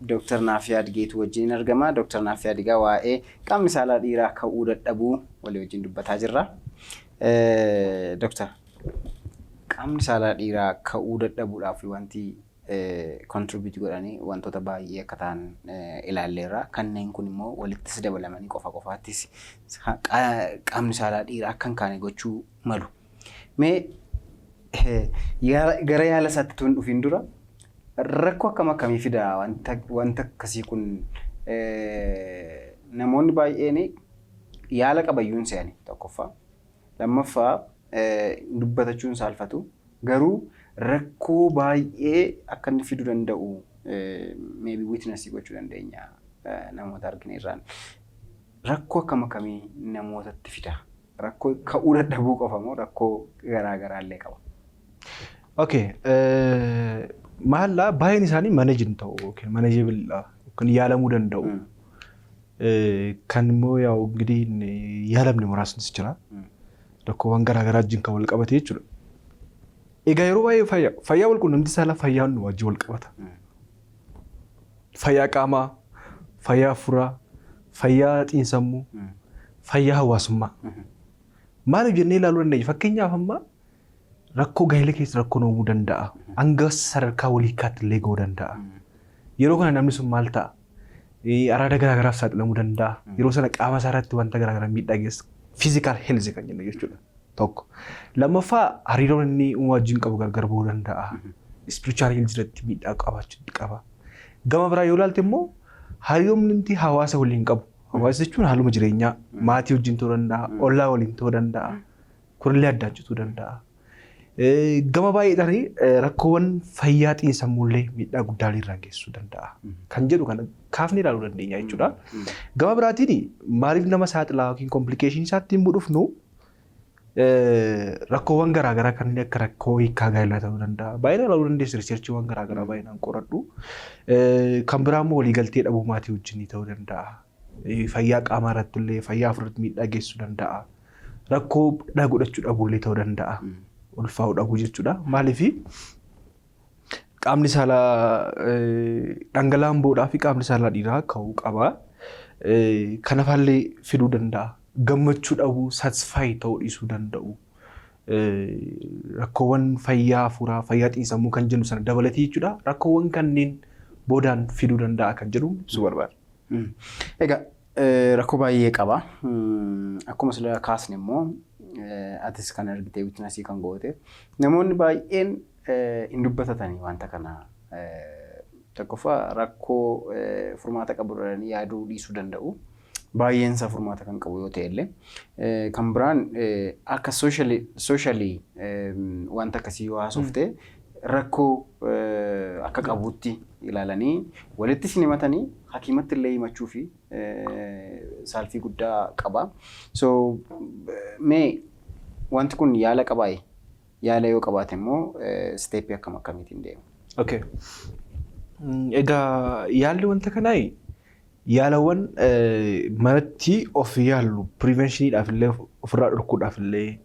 Dooktar Naafiyaad Geetuu wajjin argama. Dooktar Naafiyaad egaa waa'ee qaamni saalaa dhiiraa ka'uu dadhabuu walii wajjin dubbataa jirra. Dooktar, qaamni saalaa dhiiraa ka'uu dadhabuudhaaf wanti contribute godhanii wantoota baay'ee akka ta'an ilaalleerra. Kanneen kun immoo walittis dabalamanii qofa qofaattis qaamni saalaa dhiiraa akka hin kaane gochuu malu. Mee gara yaala isaatti tun dhufin dura rakkoo akkam akkamii fida wanta akkasii kun? Namoonni baay'een yaala qabayyuun se'ani tokkoffaa. Lammaffaa, dubbatachuun saalfatu. Garuu rakkoo baay'ee akka inni fiduu danda'u maybe witness gochuu dandeenya namoota argine irraan. Rakkoo akkam akkamii namootatti fida? Rakkoo ka'uu dadhabuu qofa moo rakkoo garaa garaallee qaba? Okay. Maallaa baay'een isaanii manage hin ta'u yookiin manageable yookiin yaalamuu danda'u. Kan immoo yaa'u እንግዲህ yaalamne muraasnis jira. Rakkoowwan garaa garaa wajjin kan wal qabate jechuudha. Egaa yeroo baay'ee fayyaa wal quunnamtii saalaa fayyaa hundumaa wajjin wal qabata. Fayyaa qaamaa, fayyaa hafuuraa, fayyaa xiinsammuu, fayyaa hawaasummaa. Maaliif jennee ilaaluu dandeenya? Fakkeenyaaf, amma rakkoo gaa'ela keessa rakkoon uumuu danda'a. Hanga sadarkaa waliikaatti illee gahuu danda'a. Yeroo kana namni sun maal ta'a? Araada garaa garaaf saaxilamuu danda'a. Yeroo sana qaama isaa irratti wanta garaa garaa miidhaa geessa. Physical health kan jennu jechuudha. Tokko. Lammaffaa, hariiroon inni uumaa wajjin qabu gargar bahuu danda'a. Spiritual health irratti miidhaa qabaachuu qaba. Gama biraa yoo ilaalte immoo hariiroon inni hawaasa waliin qabu. Hawaasa jechuun haaluma jireenyaa maatii wajjin ta'uu danda'a, ollaa waliin ta'uu danda'a, kunillee addaan cituu danda'a. Gama baay'eedhaan rakkoowwan fayyaa xiinsammuullee miidhaa guddaa irraan geessisuu danda'a. Kan jedhu kana kaafnee ilaaluu dandeenya jechuudha. Gama biraatiin maaliif nama saaxilaa yookiin complication isaatti hin dhufnu, rakkoowwan garaagaraa kanneen akka rakkoo hiikkaa gaa'elaa ta'uu danda'a. Baay'inaan ilaaluu dandeessu, researchiiwwan garaagaraa baay'inaan qoradhu. Kan biraa immoo waliigaltee dhabuu maatii wajjin ta'uu danda'a. Fayyaa qaamaa irratti illee, fayyaa hafuuratti miidhaa geessisuu danda'a. Rakkoo dhala godhachuu dhabuullee ta'uu danda'a. Ulfaa'uu dhabuu jechuudha. Maaliif, qaamni saalaa dhangala'aan boodhaa fi qaamni saalaa dhiiraa ka'uu qaba. Kanafaallee fiduu danda'a. Gammachuu dhabuu, satisfy ta'uu dhiisuu danda'u. Rakkoowwan fayyaa hafuuraa, fayyaa xiinsammuu kan jennu sana dabalatee jechuudha. Rakkoowwan kanneen boodaan fiduu danda'a kan jedhu ibsuu barbaada. Egaa rakkoo baay'ee qaba. Akkuma sila kaasne immoo atis kan argite, witness kan goote, namoonni baay'een hin dubbatatanii wanta kana. Tokkoffaa, rakkoo furmaata qabu jedhanii yaaduu dhiisuu danda'u. Baay'een isaa furmaata kan qabu yoo ta'e illee. Kan biraan akka socially wanta akkasii yoo haasofte rakkoo akka qabutti ilaalanii walitti isin himatanii hakiimatti illee himachuu fi saalfii guddaa qaba. So mee wanti kun yaala qabaaye? Yaala yoo qabaate immoo step akkam akkamiitiin deema? Okay. Egaa yaalli wanta kanaa yaalawwan manatti of yaallu, preventioniidhaaf illee, ofirraa dhorkuudhaaf illee,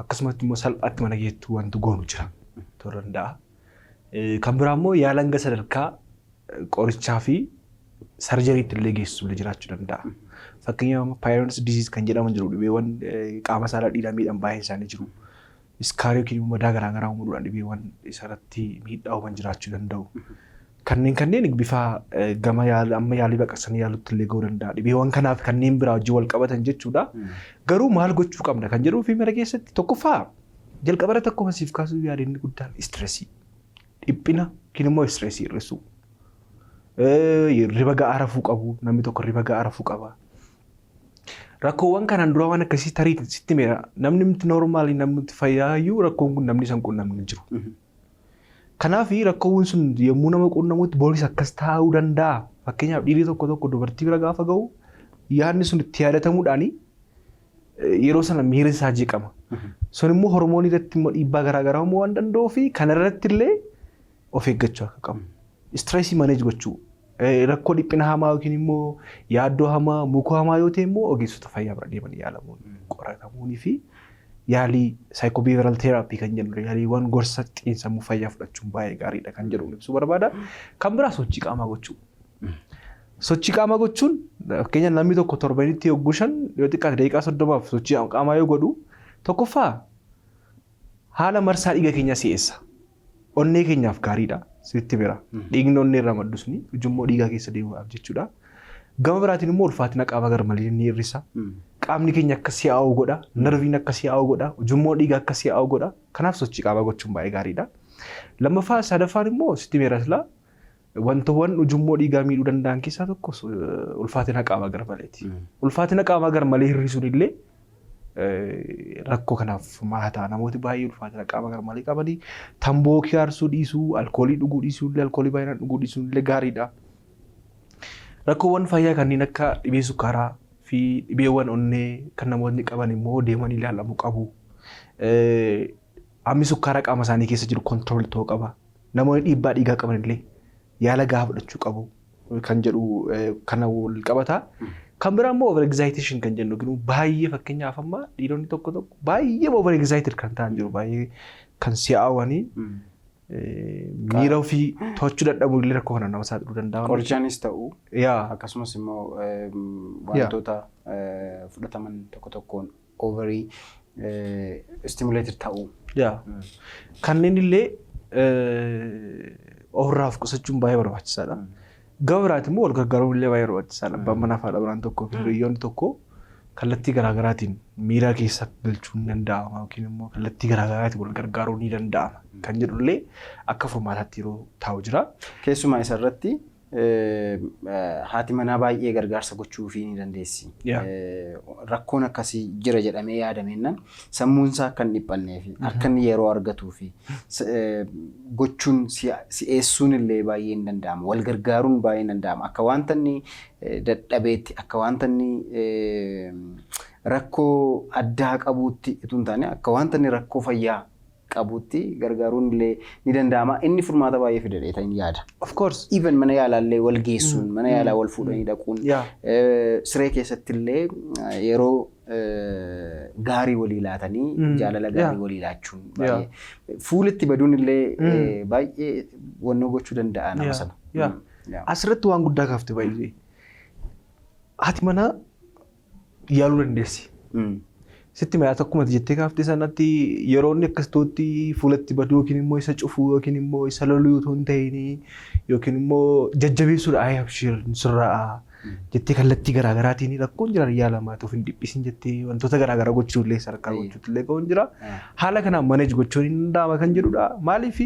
akkasumatti immoo salphaatti mana keessatti wanti goonu jira ta'uu danda'a. Kan biraa immoo yaala hanga sadarkaa qorichaa fi surgeryitti illee geessisu illee jiraachuu danda'a. Fakkeenyaaf, Peyronie's disease kan jedhaman jiru, dhibeewwan qaama saalaa dhiiraa miidhan baay'een isaanii jiru. Scar yookiin immoo madaa garaagaraa uumuudhaan dhibeewwan isarratti miidhaa uuman jiraachuu danda'u. Kanneen bifa gama amma yaalii baqaqsanii yaalutti illee gahuu danda'a. Dhibeewwan kanaaf kanneen biraa wajjin wal qabatan jechuudha. Garuu maal gochuu qabna kan jedhuu fi mara keessatti tokkoffaa, jalqaba irratti akkuma siif kaasuu yaade, inni guddaan stress. Dhiphina yookiin immoo stress hir'isuu. Riba ga'aa rafuu qabu, namni tokko riba ga'aa rafuu qaba. Rakkoowwan kanaan dura waan akkasii tarii sitti meera, namni miti normal, namni fayyaayyuu rakkoon kun namni isaan qunnamni hin jiru. Kanaaf rakkoowwan sun yommuu nama qunnamutti boolis akkas taa'uu danda'a. Fakkeenyaaf, dhiirri tokko tokko dubartii bira gaafa ga'u yaadni sun itti yaadatamuudhaani yeroo sana miirri isaa jeeqama. Sun immoo hormoonii irratti immoo dhiibbaa garaagaraa uumuu waan danda'uu fi kana irratti illee of eeggachuu akka qabu. Stress manage gochuu. Rakkoo dhiphina hamaa yookiin immoo yaaddoo hamaa, mukuu hamaa yoo ta'e immoo ogeessota fayyaa bira deemanii yaalamuun, qoratamuunii fi yaalii psychobehavioral therapy kan jennu, yaaliiwwan gorsa xiinsammuu fayyaa fudhachuun baay'ee gaariidha kan jedhu ibsuu barbaada. Kan biraa, sochii qaamaa gochuu. Sochii qaamaa gochuun, fakkeenya, namni tokko torbanitti yogguu 5, yoo xiqqaate daqiiqaa 30f sochii qaamaa yoo godhu, tokkoffaa haala marsaa dhiiga keenyaa si'eessa. Onnee keenyaaf gaariidha. Sitti bira. Dhiigni onnee irraa maddu suni ujummoo dhiigaa keessa deemuudhaaf jechuudha. Gama biraatiin immoo ulfaatina qaamaa garmalee ni hir'isa. Qaamni keenya akka si'aa'u godha. Narviin akka si'aa'u godha. Ujummoo dhiigaa akka si'aa'u godha. Kanaaf sochii qaamaa gochuun baay'ee gaariidha. Lammaffaa, sadaffaan immoo sitti meera silaa wantawwan ujummoo dhiigaa miidhuu danda'an keessaa tokko ulfaatina qaamaa garmaleeti. Ulfaatina qaamaa garmalee hir'isuun illee rakkoo kanaaf mala ta'a. Namooti baay'ee ulfaatina qaamaa garmalee qabanii tamboo aarsuu dhiisuu, alkoolii dhuguu dhiisuu illee, alkoolii baay'inaan dhuguu dhiisuun illee gaariidha. Rakkoowwan fayyaa kanneen akka dhibee sukkaaraa fi dhibeewwan onnee kan namootni qaban immoo deemanii ilaalamuu qabu. Hammi sukkaara qaama isaanii keessa jiru control ta'uu qaba. Namoonni dhiibbaa dhiigaa qaban illee yaala gahaa fudhachuu qabu kan jedhu kana wal qabata. Kan biraa immoo over excitation kan jennu yookiin baay'ee, fakkeenyaaf, amma dhiironni tokko tokko baay'ee over excited kan ta'an jiru, baay'ee kan si'aawanii miira ofii to'achuu dadhabuu illee rakkoo kana nama saaxiluu danda'a. Qorichaanis ta'u akkasumas immoo wantoota fudhataman tokko tokkoon overii stimulated ta'uu. Yaa. Kanneen illee ofirraa of qusachuun baay'ee barbaachisaadha. Gama biraati immoo wal gargaaruun illee baay'ee barbaachisaadha. Abbaan manaa fi haadha manaan tokko fi hiriyoonni tokko kallattii garaagaraatiin miira keessa galchuun ni danda'ama yookiin immoo kallattii garaagaraatiin wal gargaaruun ni danda'ama kan jedhullee akka furmaataatti yeroo taa'u jira. Keessumaa isarratti haati manaa baay'ee gargaarsa gochuufii ni dandeessi. Rakkoon akkasii jira jedhamee yaadameennan sammuun isaa akka hin dhiphannee fi akka inni yeroo argatuu fi gochuun si'eessuun illee baay'ee hin danda'ama. Wal gargaaruun baay'ee hin danda'ama. Akka wanta inni dadhabeetti, akka wanta inni rakkoo addaa qabuutti utuu hin taane, akka wanta inni rakkoo fayyaa qabuutti gargaaruun illee ni danda'ama. Inni furmaata baay'ee fida jedhee yaada. Of course. Even mana yaalaallee wal geessuun, mana yaalaa wal fuudhanii dhaquun, siree keessatti illee yeroo gaarii walii laatanii jaalala gaarii walii laachuun baay'ee fuulatti baduun illee baay'ee wannoo gochuu danda'a nama sana. Asirratti waan guddaa kaafte baay'ee. Haati manaa yaaluu dandeessi. Sitti mayaa akkuma jettee kaaftee sanatti yeroo inni akkas ta'utti fuulatti baduu yookiin immoo isa cufuu yookiin immoo isa loluu otoo hin ta'in yookiin immoo jajjabeessuudha, "Ayi, abshir, sirraa," jettee kallattii garaagaraatiin, "Rakkoon jira, yaalamaa, of hin dhiphisin," jettee wantoota garaagaraa gochuu illee sadarkaa gochuutti illee ga'uun jira. Haala kanaan manage gochuun hin danda'ama kan jedhudha. Maaliif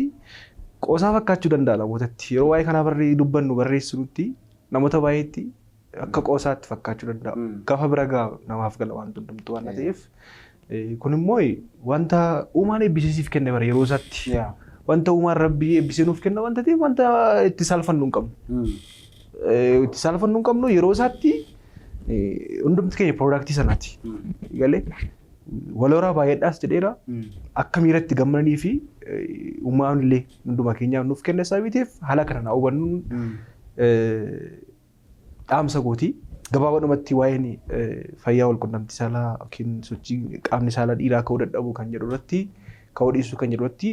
qoosaa fakkaachuu danda'a namootatti? Yeroo waa'ee kanaa barree dubbannu, barreessinutti, namoota baay'eetti akka qoosaatti fakkaachuu danda'a. Gaafa bira ga'a namaaf gala waan hundumtuu waan ta'eef, kun immoo wanta uumaan eebbisiisiif kenne bara yeroo isaatti. Wanta uumaan rabbii eebbisee nuuf kenna wanta ta'eef, wanta itti saalfannu hin qabnu. Itti saalfannu hin qabnu. Yeroo isaatti hundumti keenya product sanaati. Galee walhoraa baay'eedhaas jedheera. Akka miiratti gammadanii fi uumaan illee hunduma keenyaaf nuuf kenna sababii ta'eef, haala kana naa hubannuun dhaamsa gooti. Gabaabadhumatti waa'een fayyaa walqunnamtii saalaa yookiin sochii qaamni saalaa dhiiraa ka'uu dadhabuu kan jedhu irratti, ka'uu dhiisuu kan jedhu irratti,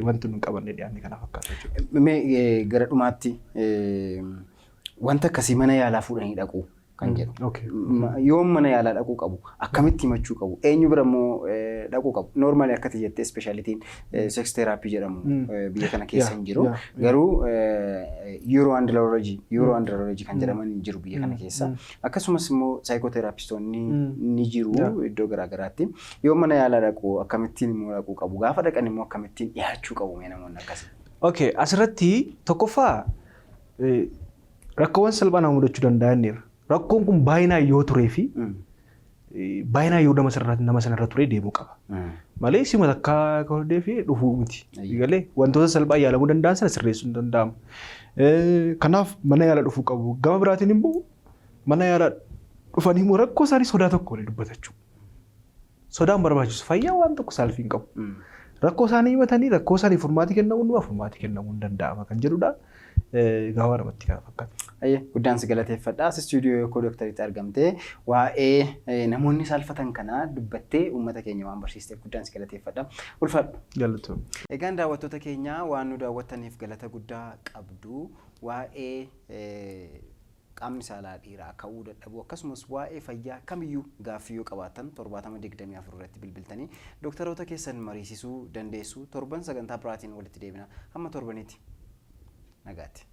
wanti nuyi qabannee dhiyaanne kana fakkaata jechuudha. Mee gara dhumaatti wanta akkasii mana yaalaa fuudhanii dhaquu kan jedhu. Yoom mana yaalaa dhaquu qabu? Akkamitti himachuu qabu? Eenyu bira immoo dhaquu qabu? Normally akkati jettee specialtyn sex therapy jedhamu biyya kana keessa hin jiru. Garuu uro andrology kan jedhaman hin jiru biyya kana keessa. Akkasumas immoo psychotherapistoonni ni jiru iddoo garaagaraatti. Yoom mana yaalaa dhaquu? Akkamittiin immoo dhaquu qabu? Gaafa dhaqan immoo akkamittiin dhiyaachuu qabu mee namoonni akkasii? Okay, asirratti tokkoffaa rakkoowwan salphaa nama mudachuu danda'aniira. Rakkoon kun baay'inaan yoo turee fi baay'inaan yoo nama sanarra ture deemuu qaba. Malee sima takkaa kan fi dhufuu miti. Galee wantoota salphaa yaalamuu danda'an sana sirreessuu hin danda'amu. Kanaaf mana yaala dhufuu qabu. Gama biraatiin immoo mana yaala dhufanii immoo rakkoo isaanii sodaa tokko malee dubbatachuu. Sodaan barbaachisu, fayyaa waan tokko saalfii hin qabu. Rakkoo isaanii himatanii rakkoo isaanii furmaati kennamuu furmaati kennamuu hin danda'ama kan jedhudha. Gabaabaa namatti kana fakkaata. Ayyee, guddaan si galateeffadha. As istuudiyoo Yookoo Doktaritti argamtee waa'ee namoonni saalfatan kanaa dubbattee uummata keenya waan barsiisteef guddaan si galateeffadha. Ulfaadhu. Galatoomii. Egaan daawwattoota keenya, waan nu daawwattaniif galata guddaa qabdu. Waa'ee Qaamni saalaa dhiiraa ka'uu dadhabuu, akkasumas waa'ee fayyaa kamiyyuu gaaffii yoo qabaattan 7024 irratti bilbiltanii dooktaroota keessan mariisisuu dandeessu. Torban sagantaa biraatiin walitti deebina. Hamma torbanitti nagaatti.